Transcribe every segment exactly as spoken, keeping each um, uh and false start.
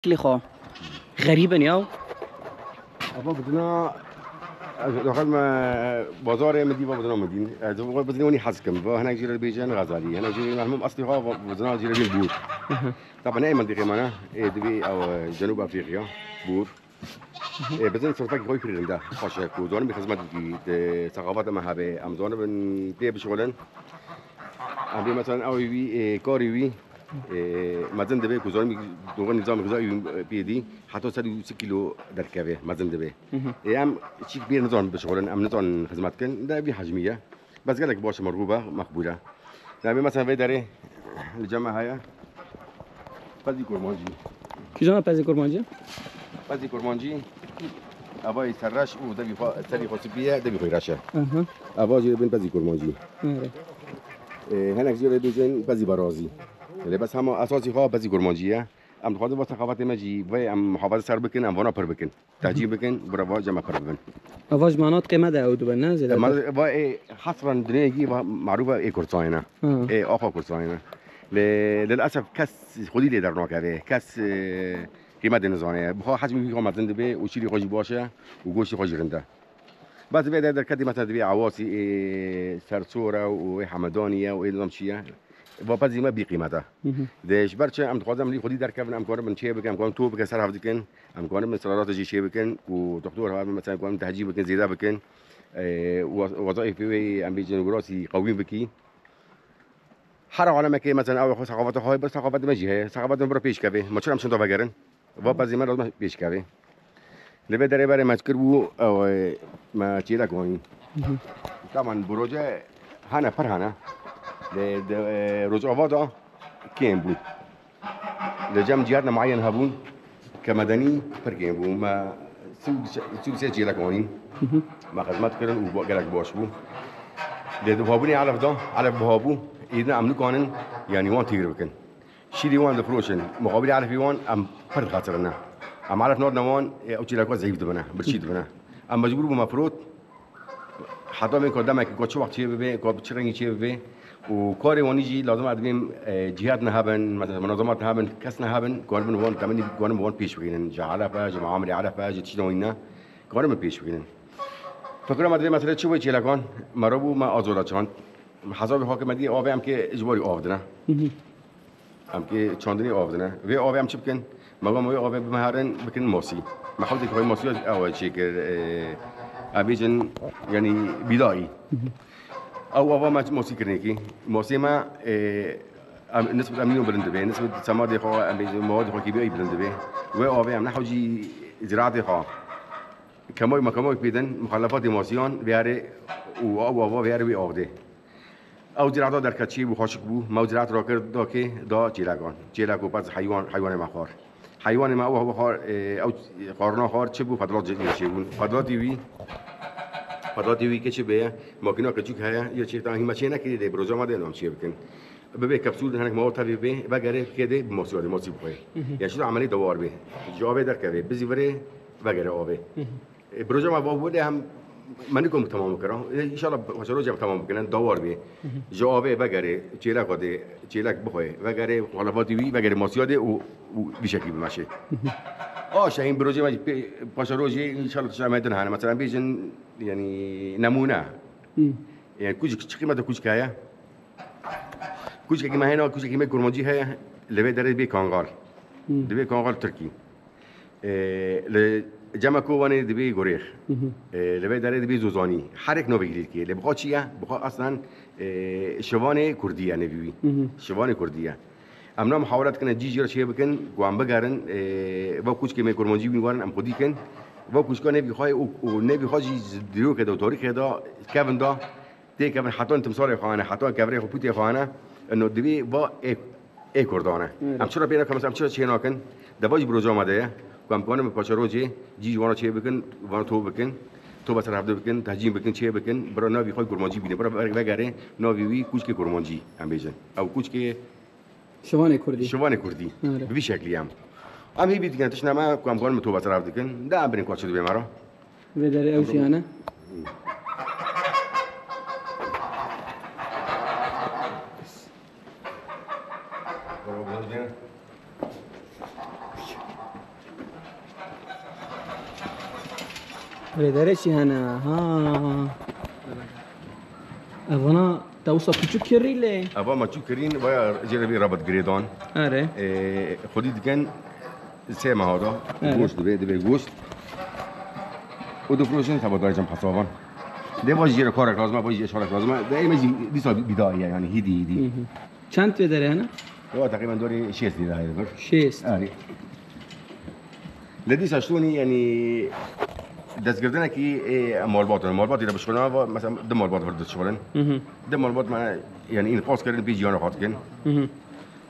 Şeklê xwe. Xerîb in ya. Ava bidina, ez daxil me bazarê min dî, va bidina min dîn. Ez va bidina wenî hez kim. Va hinek jî re dibêjin Xezalî. Hinek jî re hemû eslî xwe va bidina jî re dîn Bûr. Aha. Tabi ne mentiqê me ne. Ê divê ew, e, Cenûb Efrîqiya, Bûr. Ê bizin sirfekî xwe pir rind e. Xweş e ku zanibî xizmet bikî, di sexaveta me hebe. Em zanibin pê bişixulin. Em bê mesela ew wî, ê, karê wî, ê, mezin dibe ku zanibî doxin nizam xizayî wî pê dî, heta sed û sî kîlo derkeve, mezin dibe. Hı hı. Ê, em çîk pê nizanin bişixulin, em nizanin xizmet kin, de vî hecmî ye. Bes gelek baş e, merhûb e, meqbûl e. Navê mesela vê derê li cem me heye. Pezî kurmancî. Kîjan e pezî kurmancî? Pezî kurmancî. Avayî serreş û devî xwe, serî xwe spî ye, devî xwe reş e. Aha. Ava jî dibên pezî kurmancî. Evet. Ee, hinek jî re dibêjin pezî berazî. Lê bes hema esasî xwe pezî kurmancî ye. Em dixwazin va sexavetê me jî vê em muhafaze ser bikin, em vana pir bikin. Tehcîn bikin, bira va cem me pir bibin. Eva ji manat qême de ew dibin, ne? Zêdetir. Ma va ê hesran dinê yî va marûf e ê Kurdistanê ne. Hı. Ê axa Kurdistanê ne. Lê lilesef kes xwedî lê dernakeve. Kes, e, qîmetê nizane. Bi xwe hecmî wî xwe mezin dibe û şîrî xwe jî baş e û goştê xwe jî rind e. Bes vê de derketî mesela divê Ewasî ê Sersor e û ê Hemedanî ye û ê nizam çi ye. Va pezî me bî qîmet e. Hı hı. De ji ber çi em dixwazin em lî xwedî derkevin, em karin bin çê bikin, em karin to bikin, ser hev dikin, em karin bin sirarata jî çê bikin û doktor hev mesela karin tehcîn bikin, zêde bikin. Ee, wa-, wezayîfê wê em bêjin wirasî qewîn bikî. Her alemekê mesela ew xwe sexaveta xwe, bir sexaveta me jî heye. Sexaveta me bira pêş keve. Ma çira em çinda vegerin? Va pezî me lazim pêşkevê. Li vê derê berê me kir bû, ew, e, me çêlek anî. Hı hı. Taban bi roce hene, pir hene. Lê di, e, Rojava da kêm bû. Li cem cihadine muayyen hebûn ke medenî pir kêm bû. Me sî û sê çêlek anîn. Hı hı. Me xizmet kirin û bo-, gelek baş bû. Lê di buhabûnê elef da, elef buha bû, êdî em nikanin, yanî wan tîr bikin. Şîrê wan difiroşin, muqabilê elefê wan em pir dixetirine. Em elef nadine wan, ê, ew çêleka zeyîf dibine, birçî dibine. Em mecbûr bûme firot, heta vê ka demekî ka çi wext çê bibe, ka bi çi rengî çê bibe. Û karê wanî jî lazim e dibêm, e, cihad ne hebin, mesela munazemat ne hebin, kes ne hebin, karibin wan temenî karibin wan pêş bigihînin. Ji elef e, ji meamilê elef e, ji tiştên wî ne, karibin pêş bigihînin. Fikra me divê mesela çi wê çêlekan, me rabû me azoda çand. Hesabê xwe ke me dî avê em kê ji bo wî av dine. Hı hı. Em kê çandinê av dine. Vê avê em çi bikin? Me got me wê avê bimeherin, bikin masî. Me hewdekî xwe masî ew çêkir, e, em bêjin, yanî bîdayî. Hı hı. Ew ava me masî kirinekî. Masê me, e, em, nisbet emîno bilind dibe. Nisbet semadê xwe, em bêjin, mawadê xwe kîmyayî bilind dibe. Wê avê em ne hewcî ziraetê xwe. Kemoy me kemoy pêdin, muxalefatê masiyan vêyarê û ew ava vêyarê wê avdê. Ew zirata derket çê bû, xweşik bû, me ew zirat rakir da kê, da çêlekan. Çêlek û pez heywan, heywanê me xwar. Heywanê me ew hava xwar, e, ew xwarina xwar çi bû, fedlat çêbûn. Fedlatî wî, fedlatî wî ke çi bê, makîna keçûk heye, ya çê tan hî me çê nekirî, lê bi roja me de em çê bikin. Bibê kapsûl, hinek mawad tevî bê, vegerê kê dê bi mosî, mosî bixwe. Hı hı. Ya şî emelî dewar bê. Ji avê derkeve, bizî virê, vegere avê. Hı hı. E, proje me va bu de hem me nikom tamam kira. E, înşallah paşa rojê em tamam bikin, dewar bê. Hı hı. Ji avê vegere, çêlek de, çêlek bixwe, vegere, xalafatî wî, vegere masiya de û, û vî şeklî bimeşe. Hı hı. A şehîn proje me pê-, paşa rojê înşallah tişta me din hene. Mesela bêjin, yanî nemûne. Hı. Yani kucik, çi qîmeta kucik heye? Kuçkekî me hene, kuçkekî me kurmancî heye, li vê derê dibê kangal. Hmm. Dibê kangal tirkî. Ee, li cema Kovanê dibê gorêx. Hı hı. Ee, li vê derê dibê zozanî. Her yek navê girî dikê. Lê bi xwe çi ye? Bi xwe aslen, ee, şivanê kurdî ye navê wî. Hı hı. Şivanê kurdî ye. Em na muhawele dikine cî jî re çê bikin, ku em bigerin, ee, va kuçkê me kurmancî wî werin, em xwedî kin. Va kuçka navê xwe û, û navê xwe jî dîrokê de û tarîxê de kevin de. Têkevin hetan timsalê xwe hene, hetan kevirê xwe pûtê xwe hene, ino divê va ê, ê Kurdan e. Evet. Em çira pê nakin, mesela em çira çê nakin? Deva jî bi roja me de ye. Ku em kanin bi paşa rojê, cî ji wana çê bikin, wana to bikin, to be ser hevdê bikin, tehcîn bikin, çê bikin, bira navî xwe kurmancî bîne, bira ve-, vegerê navî wî kuçkê kurmancî, em bêjin. Ew kuçkê Şivanê Kurdî. Şivanê Kurdî. Evet. Bi vî şeklî em. Em hê bî dikin, tiştine me ku em kanin bi to be ser hev dikin, de em birin ku çi dibê me re. Vê derê ew jî hene. Rêderê çi hene? Ha. Evana te wisa piçûk kirî lê. Eva me çû kirîn, vaya jê re vî rabat girêdan. Erê. Ee, xwedî dikin sê meha da. Erê. Goşt dibe, dibe goşt. Û difroşin teva dayê cem hesaban. Dê va jê re karek lazim e, va jê şarek lazim e. Dê ême jî dîsa bîdayî ye, yani hîdî hîdî. Hı hı. Çend vê derê hene? Ewa teqrîben dorê şêst lîre heye vir. Şêst. Erê. Li dîsa ştonî, yanî destgirtinekî ê malbat in. Malbatî re bişixulin, va mesela du malbat vir dişixulin. Hı hı. Du malbat me, yanî înqaz kirin, pê jiyana xwe dikin. Hı hı.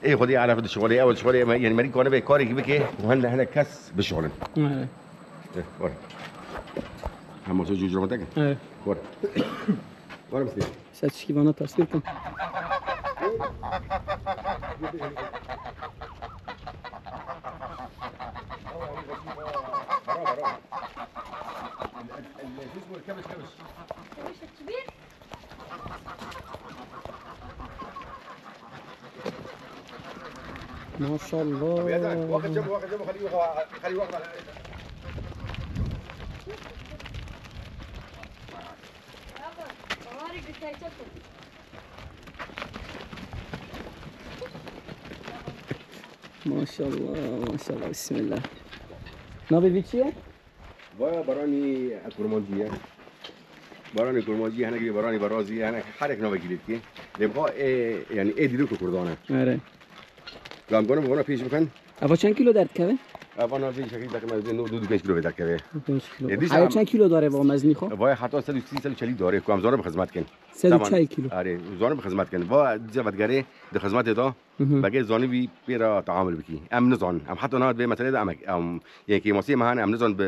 Ê xwedî elef dişixulê, ew dişixulê, me, yanî merî kanibe karekî bike, û hende hinek kes bişixulin. Evet. Eh, were. Hema tu cûcû te kin. Evet. Were. Were miskîn. Ser çişkî vana tasvîr kim. Maşallah. Maşallah, maşallah, bismillah. Navê vî çi ye? Vaya baranî kurmancî ye. Baranî kurmancî ye, hinek vê baranî berazî ye, hinek herek navekî lê dikê. Lê bixa ê, yanî ê dîrok û kurdan e. Erê. Gam ganim vana pêş bikin. Eva çend kilo derdikeve? Eva navê şekil takım evde no, du, du, pênc kilo vê derdikeve. Pênc kilo. E, dîsa Haya em çend kilo dare va meznî xo? Vaya heta sed û sî, sed û çelî dare, ku em zane bi xizmet kin. Sed û çel kilo. Erê, zane bi xizmet kin. Va dîsa vedgerê di xizmetê da. Hı hı. Belkî zanîbî pê re teamul bikî. Em nizanin. Em heta niha di vê meselê de em, em, yekê masê me hene, em nizanin bi,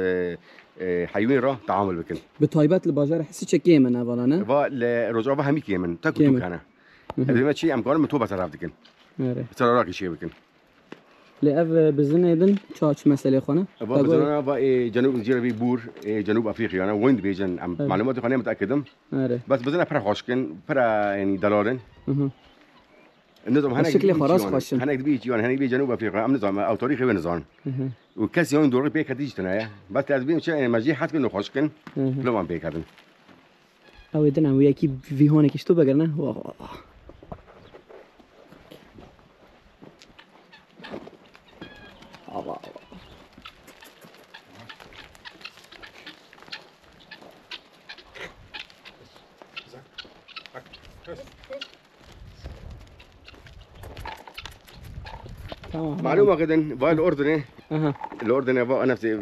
e, heywanê re teamul bikin. Bi taybet li bajarê Hesî çekê min evala ne? Va li Rojava hemî kêm in. Tek û Kêm in. Tuk hene. Hı hı. Ev dê me çi em karin mitoba seref dikin. Erê. Serarakî çê bikin. Lê ev, e, bizinê din ça çi meselê xwe ne? Va Te got- bizana va, e, Cenûb Zîra vî bûr, e, Cenûb Efrîqya ne. Wayne dibêjin. Em Evet. malumatê xwe nê mitekidim. Erê. Bes bizana pir xweş kin, pir, e, yanî delal in. Hı hı. Nizam, Bi hinek şiklê dibî xwe rast çiyan, xweş in. Hinek dibî çiyan, hinek dibî Cenûb Efrîqya, em nizam, ew tarîxê wê nizan. Hı hı. Û kes yan dorê pê ketî ji tine ye. Bes te ez bêm çi, me jê hez bin û xweş kin, Hı hı. Lê van pê ketin. Ew ê din em wê yekî vî honekî ji to bigirin, ne? Wah, wah, wah. Wah, wah, wah. Tamam. Malûm akidin, va li Urdunê. Aha. Li Urdunê va nefsê ev,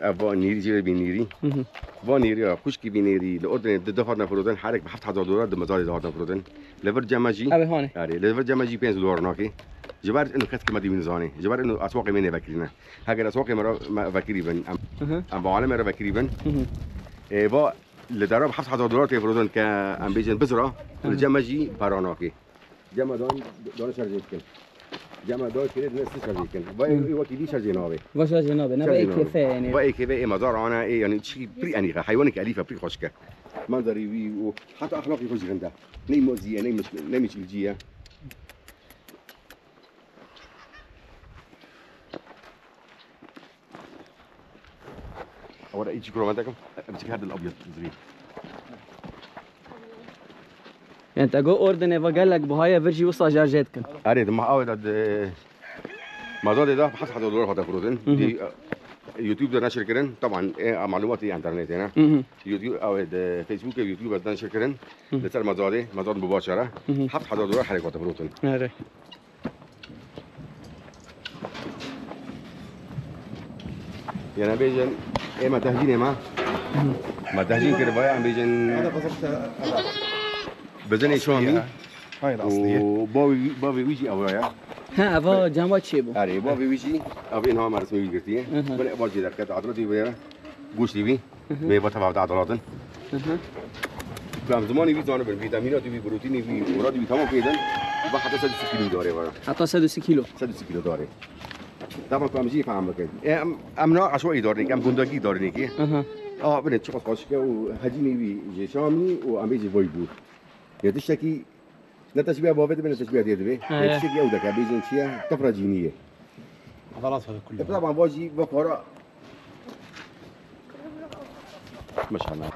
ev va nîrî, jê bî nîrî. Hı hı. Va nîrî ya, xuşkî bî nîrî. Li Urdunê di, di hatine firotin, herek bi heft hezar dolar di mezarê de hatine firotin. Li vir cem me jî. Ev ê hanê. Erê, li vir cem me jî pênc dolar nake. Ji ber ino kes kime dî wî nizanê. Ji ber ino eswaqê me nêvekirîne. Heger eswaqê me re me vekirî bin, em, Hı hı. em va aleme re vekirî bin. Hı hı. Ê, va Li dera bi heft hezar dolar tê firotin ke em bêjin bizra, Hı. li cem me jî para nake. Cem me dan, dan şerjê dikin. Cem me dan kirê dine si şerjê dikin. Va Hı. ê wekî dî şerjê navê. Va şerjê nabê, ne va Şerjê ê navê. kêfe yani. Va ê kêfe ê mezar ane, ê yani çi pirî enîxe, heywanekî elîfe, pirî xweşke. Manzarî wî û heta exlaqî xwe jî rinde. Ney mozî ye, ney miş-, ney mişkilcî ye. Ora îçî kilometrekim, em çi herdin abyad zirî. Yani te got Urdunê va gelek buha ye, vir jî wisa şerjê dikin. Erê, di mah awê de di mazadê de heft hezar dolar hate firotin. Hı hı. Di, e, YouTube de neşir kirin. Taban, e, malûmatî internetê ne. Hı hı. YouTube, awê di Facebook, YouTube de neşir kirin. Hı. Li ser mazadê, mazad bi baş re. Hı hı. Heft hezar dolar herek hate firotin. Erê. Yene bêjin, ê me tehcînê me. Me tehcîn kir, vaya em bêjin. Bizinê Şamî. Hayır, aslı. Û bavê wî, bavê wî jî ew ya. Ha, eva cema çêbû. Erê, bavê wî jî, ev ê niha me resmê wî girtiye. Hı hı. Bin ev jî derket, adreti wê. Goştê wî, Hı hı. Meyve tevaf da adalatin. Hı hı. Ku em zimanê wî zanibin, vîtamînatê wî, protînê wî, muradê wî tamam pê din. Va heta sed û sî kîlo dare vara. Heta sed û sî kîlo. Sed û sî kîlo dare. Dema ku em jî fehm bikin. E, em, em na eşwa îdarnêk, em gundakî îdarnêkî. Hı hı. A, bine, çiqas xweşik e û hecînê wî ji Şamî û em ê ji vay bûr. Ya tiştekî Ne teşbîha bavê dibe, ne teşbîha dê dibe. He. Yek tiştekî ew deke, bêjin çi ye? Tefra cînî ye. Adalet hebe kullu. E, taban va jî, va para. Maşallah.